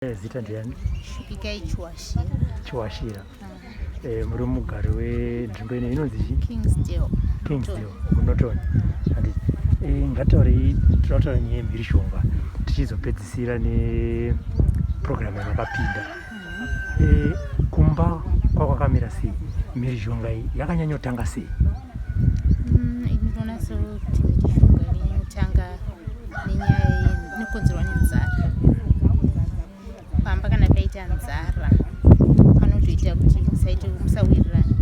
Zita ndiani? Shupikai Chiwashira. Chiwashira. Eh, muri mugari wenzvimbo ino inonzi chii? Kingsdale. Kingsdale, muNorton. Handiti. Eh, ngataurei tinotaura nyaya yemhirizhonga tichizopedzisira neprogram yamakapinda. Eh, kumba kwakwakamira sei? Mhirizhonga iyi yakanyanyotanga sei? Ini ndinoona sekuti mhirizhonga yakanyanyotanga nenyaya inokonzerwa nenzara pamba kana paita nzara panotoita kuti musaite musawirirana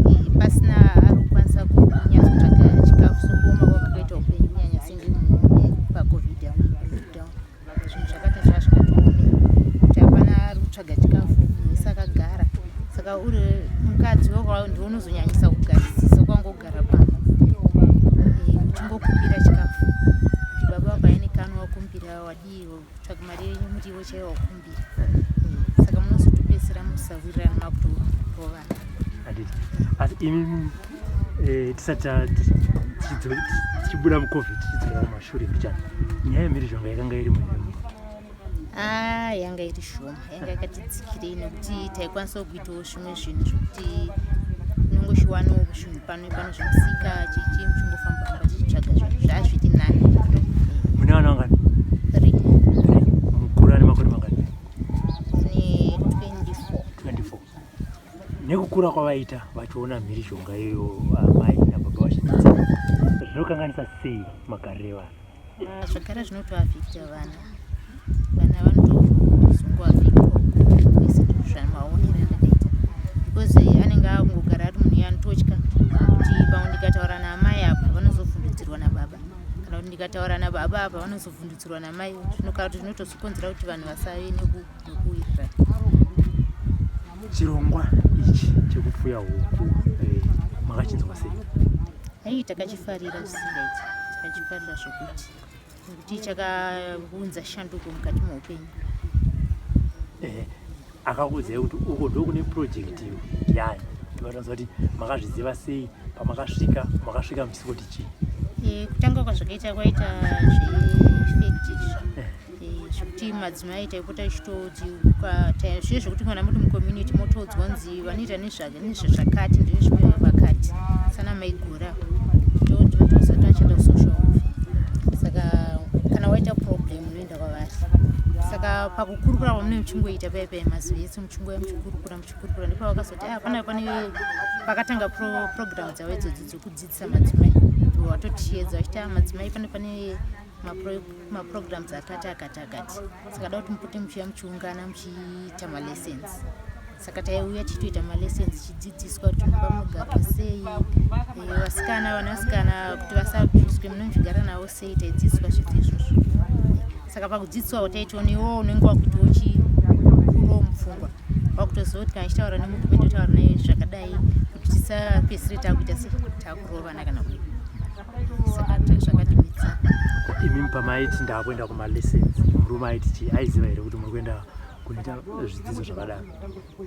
eh, pasina ari kukwanisa kunyatsotsvaga chikafu sokuoma kwakaita upenyu kunyanya senge pacovid lockdown zvinhu zvakati zvaa zvakatoome kuti hapana ari kutsvaga chikafu munhu wese akagara saka uri mukadzi ndiwo unozonyanyisa kugarisisa kwangogara pamba eh, uchingokumbira chikafu kuti baba vakaine kano wakumbira wadii kutsvaga mari yemuriwo chaiyo wakumbira eh, saka munozotopedzisira musawirirana makutorovana handiti asi imi eh, tisati tichibuda mucovid tichidzokera kumashure mbichana nyaya yemhirizhonga yakanga iri muhemu Ah, yanga iri shoma yanga yakati dzikirei nekuti taikwanisa kuitawo zvimwe zvinhu zvekuti unongoshiwanawo zvinhu pano pano zvemusika chichi muchingofamba famba tichitsvaga zvinhu zvazviri nani. Mune vana vangani? Three. Mukuru ane makore mangani? Ane 24. 24. Nekukura kwavaita vachiona mhirizhonga iyoyo amai nababa vachinetsa zvinokanganisa sei magariro evana? Ah, zvagara zvinotoafekta vana vana vanotozongoafektwa maonero andakaita because anenge akungogara ari munhu anototya kuti pamwe ndikataura naamai apa vanozovhundutsirwa nababa kana kuti ndikataura nababa apa vanozovhundutsirwa namai zvinokana kuti zvinotozokonzera kuti vanhu vasave nekuwirirana chirongwa ichi chekupfuya huku eh, makachinzwa sei Hei, takachifarira zvisingaiti, takachifarira zvokuti nekuti chakaunza shanduko mukati meupenyu. Eh, akakuudzai kuti uko ndokune project iyo ndiani ndinotanza kuti makazviziva sei pamakasvika makasvika muchisikuti chii eh, kutanga kwazvakaita kwaita zvefect izvi eh. Eh, zvekuti madzimai taipota tichitoti zviye zvekuti kana muri mucommunity motoudzwa kunzi vanoita nezvezvakati ndezvimwe vakati sana maigura ndotosati vachenda kusocial welfare saka kana waita problem unoenda kwavari saka pakukurukura kwamunenge muchingoita paya paya mazuva ese muchingouya muchikurukura muchikurukura ndipo vakazoti ah, pana pane pakatanga program dzavo idzodzi dzekudzidzisa madzimai watotiedza vachiti ah, madzimai pane pane maprograms akati akati akati saka da kuti mupote muchiuya muchiungana muchiita malessons saka taiuya tichitoita malessons tichidzidziswa kuti mumba munogarwa sei eh, vasikana vanasikana kuti vasabviswe munochigara navo sei taidzidziswa zvese izvozvo saka pakudzidziswa taitoona iwowo unenge wakuti uchikurawo mupfungwa wakutoziva kuti kana chitaura nemurume ndotaura naye zvakadai kuti tisapedzisire takuita se takurovana kana kudii saka zvakatibetsera imi pamaiti ndakuenda kumalessons murume aiti chii aiziva here kuti muri kuenda kunoita zvidzidzo zvakadaro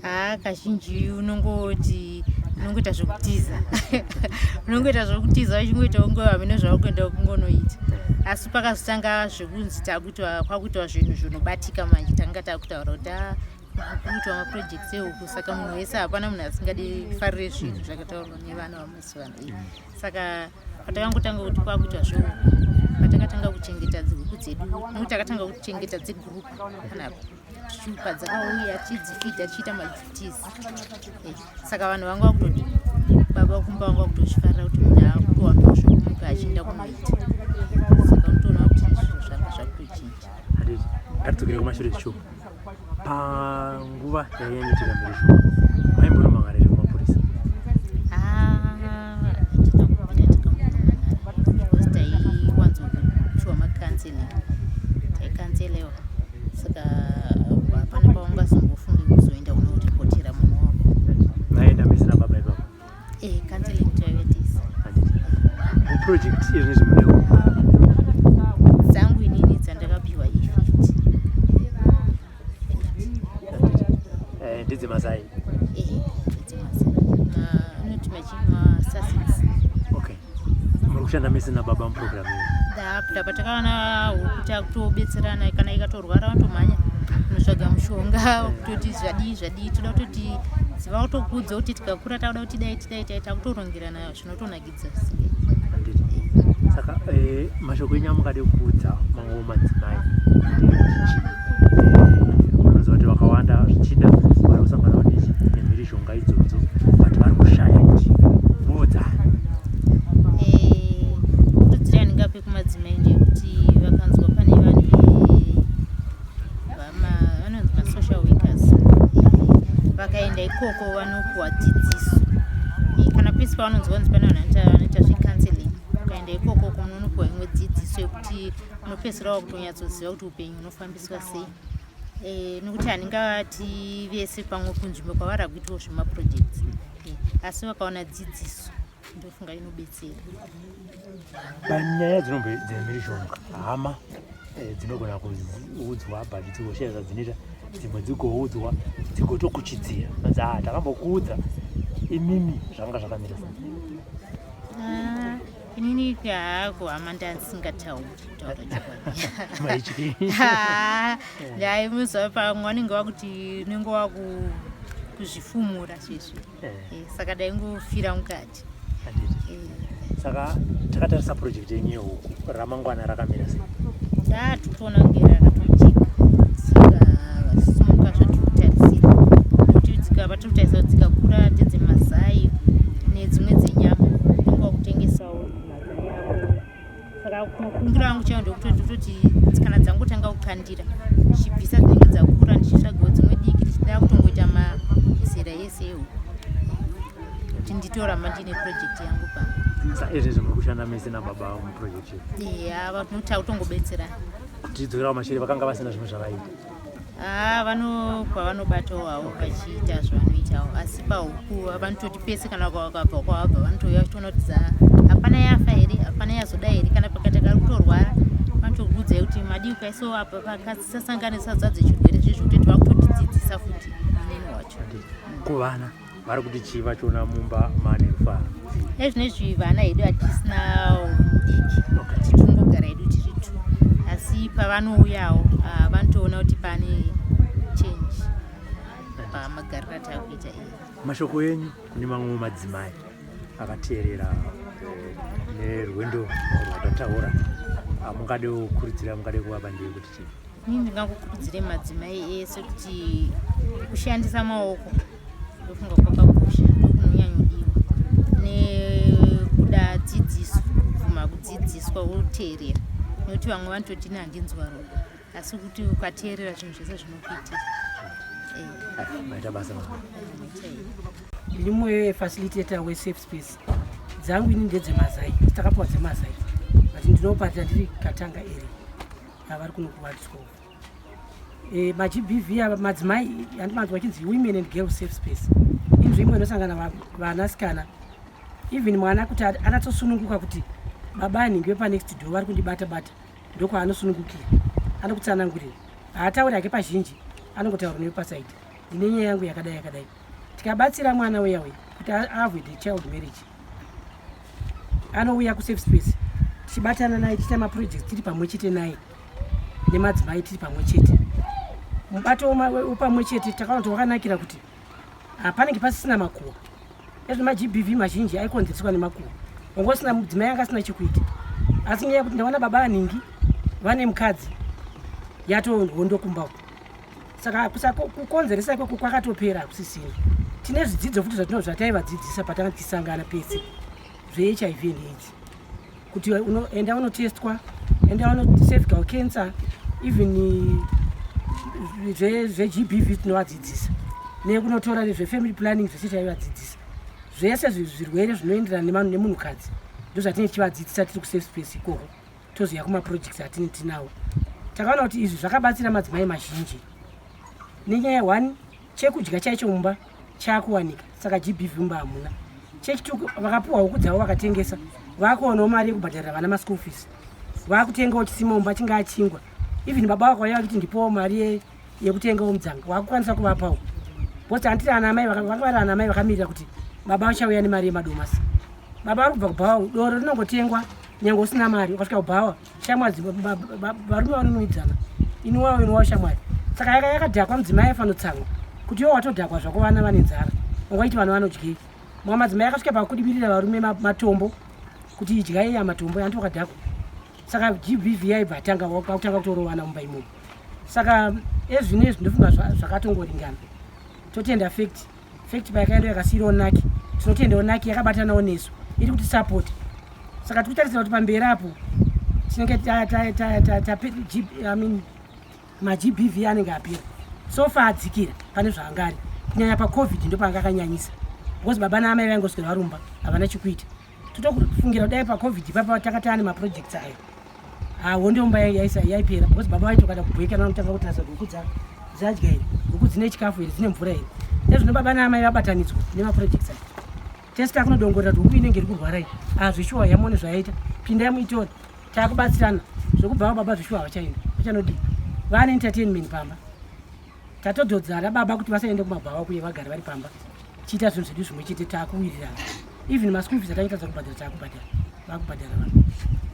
haa kazhinji unongoti unongoita zvekutiza unongoita zvekutiza uchingoita kunge hameno zvawakuenda kungonoita asi pakazotanga zvekunzi takuitwa kwakuitwa zvinhu zvinobatika manje tanga takutaura kuti ah, kuitwa maprojects ehuku saka munhu wese hapana munhu asingadi farire zvinhu zvakataurwa nevana vamazuva ano saka patakangotanga kuti kwakuitwa zvehuku patakatanga kuchengeta dzihuku dzedu nokuti takatanga kuchengeta dzegroup panapa tichipa dzakauya tichidzifidha tichiita maduties eh, saka vanhu vanga vakutodii baba kumba vanga vakutozvifarira kuti munhu akutowandawo zvekumuka achienda kunoita saka unotoona kuti zvinhu zvanga zvakutochinja ngatidzokere kumashure zvishoma panguva yainyanya mhirizhonga maimbonomhan'ara here kumapurisa ah, tinokubvira tikambonomhan'ara because taiwanzopiwa macounseling taikanzelewa saka hapana paungazombofunge kuzoenda unoripotera munhu wako maenda mese nababa ipapo Eh, counseling taivetisa muproject izvezvi mune dzangu inini dzandakapiwa i50 eh, ndedzemasai eh, ndedzemasai anoti masussex okay muri kushanda mese nababa muprogram iyo ndapa patakawana huku takutobetserana kana ikatorwara vanotomhanya. Kunotsvaga mushonga kutoti zvadii zvadii toda kutoti ziva kutokuudza kuti tikakura takuda kuti dai tidai tai takutorongerana zvinotonakidza zvisingai. Saka eh, mashoko enyu amungade kuudza mamwe madzimai unoziva kuti vakawanda zvichida vari kusanganawo nemhirizhonga idzodzo but vari kushaya kuti vodzani. Eh, kurudziro yandingape kumadzimai ndeyekuti vakanzwa pane vanhu vanonzi masocial workers vakaenda ikoko vanopuwa dzidziso kana pese pavanonzwa kunzi pane vanhu vanoita zvecounseling ukaenda ikoko kunonopuwa imwe dzidziso yekuti unopedzisira wakutonyatsoziva kuti upenyu hunofambiswa sei eh, nekuti handingavati vese pamwe kunzvimbo kwavari akuitawo zvemaprojects eh, asi vakaona dzidziso ndofunga inobetsera panyaya dzinombe dzemhirizhonga hama eh, dzinogona kuudzwa but dzigoshaya zvadzinoita dzimwe dzigoudzwa dzigotokuchidzira anzi ah takambokuudza imimi zvanga zvakamira sei ah, inini hako hama ndandisingatauri kutaura chokwadi ndaimuziva pamwe vanenge vakuti unenge wakuzvifumura zvezvi eh. eh, saka daingofira mukati eh. Saka takatarisa project yenyu yehuku ramangwana rakamira sei? Tatoona kunge rakatojeka tsika vasumuka zvatiri kutarisira nekuti tsika vatiri kutarisa kuti dzikakura ndedzemazai nedzimwe dzenyama unenge wakutengesawo mazai ako saka makumbiro angu chaiwo ndokutoti kutoti kana dzangotanga kukandira ndichibvisa dzinenge dzakura ndichitsvagawo dzimwe diki ndichida kutongoita mazera ese ehuku kuti nditoramba ndiine project yangu pano. Sa izvezvi muri kushanda mese nababa muproject ya vanoti kutongobetserana kuti dzokera kumashure vakanga vasina zvimwe zvavaiita. Ah, vano kwavanobatawo havo vachiita zvavanoitawo asi pahuku vanototi pese kana vakabva kwavabva vanotouya vachitoona kuti za hapana yafa here hapana yazoda here kana pakati kari kutorwara vanotokuudzai kuti madii ukaisawo apa pakasasanganisa zadze chirwere zvezvo kutoti vakutotidzidzisa futi muneni wacho kuvana vari kuti chii vachiona mumba mane rufaro ezvinezvi vana hedu hatisina mudiki titongogara hedu tiri two asi pavanouyawo ah, vanotoona kuti pane change pamagariro atakuita iyi mashoko enyu kune mamwe madzimai akateerera eh, nerwendo rwatataura amungade kukurudzira mungade kuvapa ndeye kuti chii Ini ndingangokurudzire madzimai ese kuti kushandisa maoko ndofunga kwakakosha ndokunonyanyodiwa nekuda dzidziso kubvuma kudzidziswa woteerera nekuti vamwe vanototi ini handinzwaro asi kuti ukateerera zvinhu zvese zvinokuitira eh. maita basa ndini mumwe facilitator wesafe space dzangu ini ndedzemazai takapiwa dzemazai but ndinoparira ndiri katanga area avari kuno kuward 12 e, magbv ava madzimai andimanzwa achinzi women and girls safe space inzvimbo inosangana vanasikana even mwana kuti anatsosununguka kuti baba anhingi vepanext door vari kundibata bata ndokwaanosunungukira anokutsanangurira haatauri hake pazhinji anongotaura nevepasaidi ndine nyaya yangu yakadai yakadai tikabatsira mwana uya uya kuti aavoid child marriage anouya kusafe space tichibatana naye tichiita maprojects tiri pamwe chete naye nemadzimai tiri pamwe chete mubato wepamwe chete takaona kuti wakanakira kuti hapanenge pasisina makuwa ezvo magbv mazhinji aikonzereswa nemakuwa wanga usina mudzimai anga asina chekuita asi nyaya yekuti ndaona baba aningi vane mukadzi yatohondo kumba uko saka kukonzeresa ikoko kwakatopera hakusisina tine zvidzidzo futi zvatino zvataivadzidzisa patanga tichisangana pese zvehiv and aids kuti uno, enda unotestwa enda uno cervical cancer even zvegbv tinovadzidzisa nekunotora zvefamily planning zvese taivadzidzisa zvese zvirwere zvinoenderana nemunhukadzi ndozvatinenge tichivadzidzisa tiri kusafe space ikoko tozouya kumaprojects atine tinawo takaona kuti izvi zvakabatsira madzimai mazhinji nenyaya one chekudya chaicho mumba chakuwanika saka gbv mumba hamuna chechitu vakapuwa huku dzavo vakatengesa vakuonawo mari yekubhadharira vana maschool fees vakutengawo chisima mumba chingaa chingwa even baba vakauya vakuti ndipowo mari yekutengawo mudzanga wakukwanisa kuvapawo because handiti ana amai vanga vari ana amai vakamirira kuti baba vachauya nemari yemadomasi baba vari kubva kubhawa doro rinongotengwa nyange usina mari ukasvika kubhawa shamwari varume vanonuidzana inwawo inwawo shamwari Saka yaka yakadhakwa, mudzimai aifanotsamwa kuti iwo watodhakwa zvako, vana vane nzara, ungaiti vana vanodyei? Mamwe madzimai akasvika pakudibirira varume matombo kuti idyai ya matombo anti wakadhakwa. Saka GBV yaibva atanga kwakutanga kutorovana mumba imomo. Saka ezvino izvi ndofunga zvakatongoringana. Totenda FACT. FACT payakaenda yakasiyirawo NAC. Tinotendawo NAC yakabatanawo nesu, iri kuti support. Saka tiri kutarisira kuti pamberi apo tinenge I mean, maGBV anenge apera. So far adzikira pane zvaanga ari, kunyanya paCovid ndopanga akanyanyisa, because baba naamai vaingoswera varumba, havana chekuita. Totofungira kudai paCovid ipapa tanga taane maprojects ayo, hondo yomba yaipera, because baba vaito kada kubhekana vanotanga kutarisa kuti huku dzadya here, huku dzine chikafu here, dzine mvura here. Ezvino baba naamai vabatanidzwa nemaprojects ayo, tese takunodongorera kuti huku inenge iri kurwara iyi. Azvishuwa yamone zvayaita, pindai muitore, takubatsirana. Zvekubva baba zvishuwa havachaenda, vachanodii? Vane entertainment pamba. Tatodzodzana baba kuti vasaende kumabhawa kuye, vagare vari pamba, chiita zvinhu zvedu zvimwe chete, taakuwirirana. Even maschool fees atangitadza kubhadhara, taakubhadhara, vakubhadhara vanhu.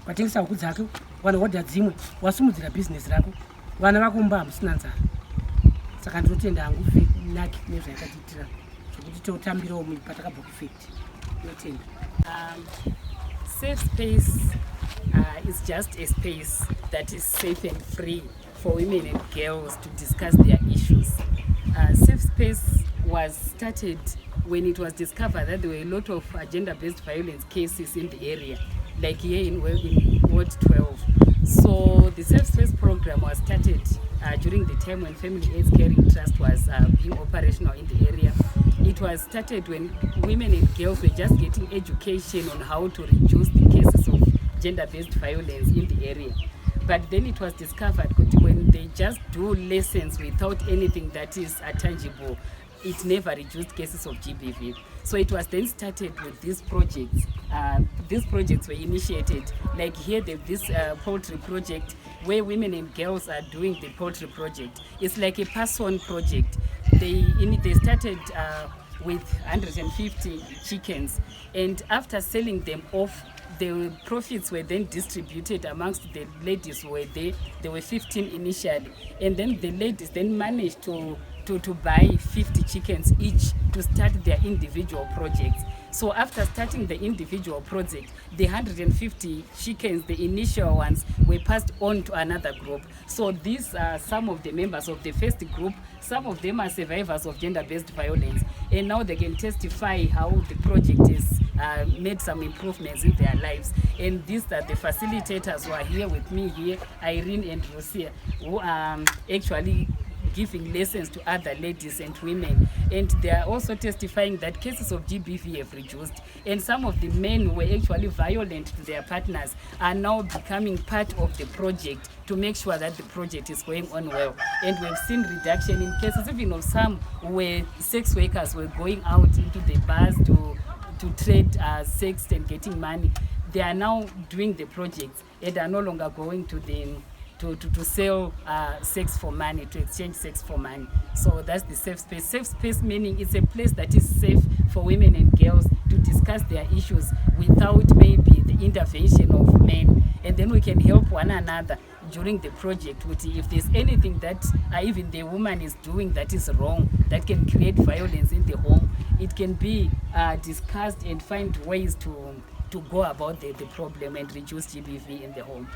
Watengesa huku dzako, wanohodha dzimwe, wasumudzira bhizinesi rako, vana vako mumba hamusina nzara. Saka ndinotenda hangu NAC nezvayakatiitira, zvokuti totambirawo patakabva kuFACT. Ndinotenda. Safe space is just a space that is safe and free for women and girls to discuss their issues. Safe space was started when it was discovered that there were a lot of gender-based violence cases in the area, like here in Ward 12. So the Safe Space program was started during the time when Family AIDS Caring Trust was being operational in the area. It was started when women and girls were just getting education on how to reduce the cases of gender-based violence in the area. But then it was discovered that when they just do lessons without anything that is tangible, it never reduced cases of GBV. So it was then started with these projects. These projects were initiated, like here, this poultry project where women and girls are doing the poultry project. It's like a person project. They started with 150 chickens, and after selling them off, the profits were then distributed amongst the ladies who were there. There were 15 initially, and then the ladies then managed to buy 50 chickens each to start their individual projects. So after starting the individual project, the 150 chickens, the initial ones, were passed on to another group. So these are some of the members of the first group. Some of them are survivors of gender-based violence, and now they can testify how the project has made some improvements in their lives. And these are the facilitators who are here with me here, Irene and Rosia, who are actually giving lessons to other ladies and women. And they are also testifying that cases of GBV have reduced, and some of the men who were actually violent to their partners are now becoming part of the project to make sure that the project is going on well. And we've seen reduction in cases even of some where sex workers were going out into the bars to trade sex and getting money. They are now doing the projects and are no longer going to the to sell sex for money, to exchange sex for money. So that's the safe space. Safe space meaning it's a place that is safe for women and girls to discuss their issues without maybe the intervention of men. And then we can help one another during the project with if there's anything that even the woman is doing that is wrong, that can create violence in the home, it can be discussed and find ways to go about the problem and reduce GBV in the home.